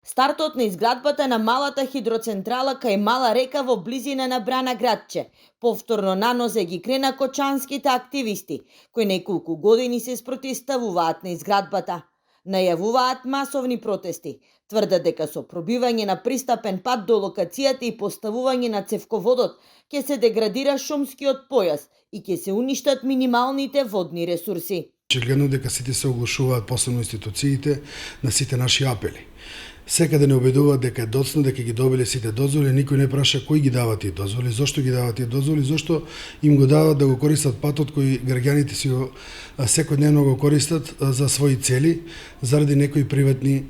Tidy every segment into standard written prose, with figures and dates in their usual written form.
Стартот на изградбата на малата хидроцентрала кај мала река во близина на Брана градче повторно нанозе ги крена кочанските активисти, кои неколку години се спротивставуваат на изградбата. Најавуваат масовни протести, тврдат дека со пробивање на пристапен пат до локацијата и поставување на цевководот ќе се деградира шумскиот појас и ќе се уништат минималните водни ресурси. Очигледно дека сите се оглушуваат, посебно институциите, на сите наши апели. Секаде не убедуваат дека е доцна, дека ги добиле сите дозволи, никој не праша кој ги дава тие дозволи, зошто ги дава тие дозволи, зошто им го дават да го користат патот кој граѓаните си го секојдневно го користат за своји цели, заради некои приватни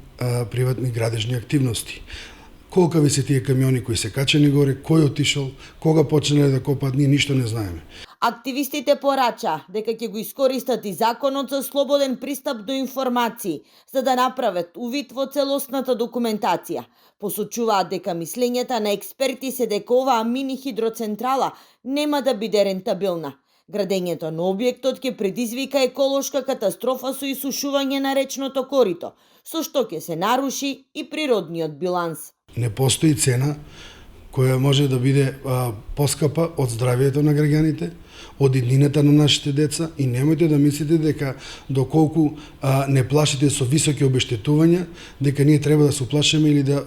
градежни активности. Колкави се тие камиони кои се качени горе, кој отишол, кога почнале да копаат, ние ништо не знаеме. Активистите порача дека ќе го искористат и законот за слободен пристап до информации, за да направат увид во целосната документација. Посочуваат дека мислењата на експерти се дека оваа мини хидроцентрала нема да биде рентабилна. Градењето на објектот ќе предизвика еколошка катастрофа со исушување на речното корито, со што ќе се наруши и природниот биланс. Не постои цена која може да биде поскапа од здравието на граѓаните, од иднината на нашите деца и немојте да мислите дека доколку не плашите со високи обештетувања, дека ние треба да се уплашиме или да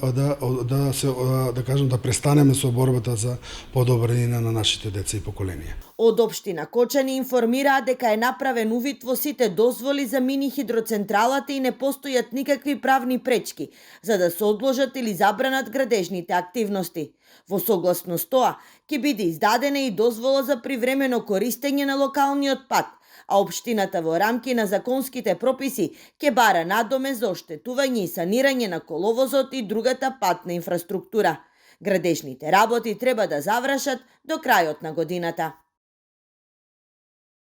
кажам да престанеме со борбата за подобра иднина на нашите деца и поколенија. Од општина Кочани информираат дека е направен увид во сите дозволи за мини хидроцентралата и не постојат никакви правни пречки за да се одложат или забранат градежните активности. Во согласност тоа, ќе биде издадена и дозвола за привремено користење на локалниот пат, а општината во рамки на законските прописи ќе бара надоме за оштетување и санирање на коловозот и другата патна инфраструктура. Градежните работи треба да завршат до крајот на годината.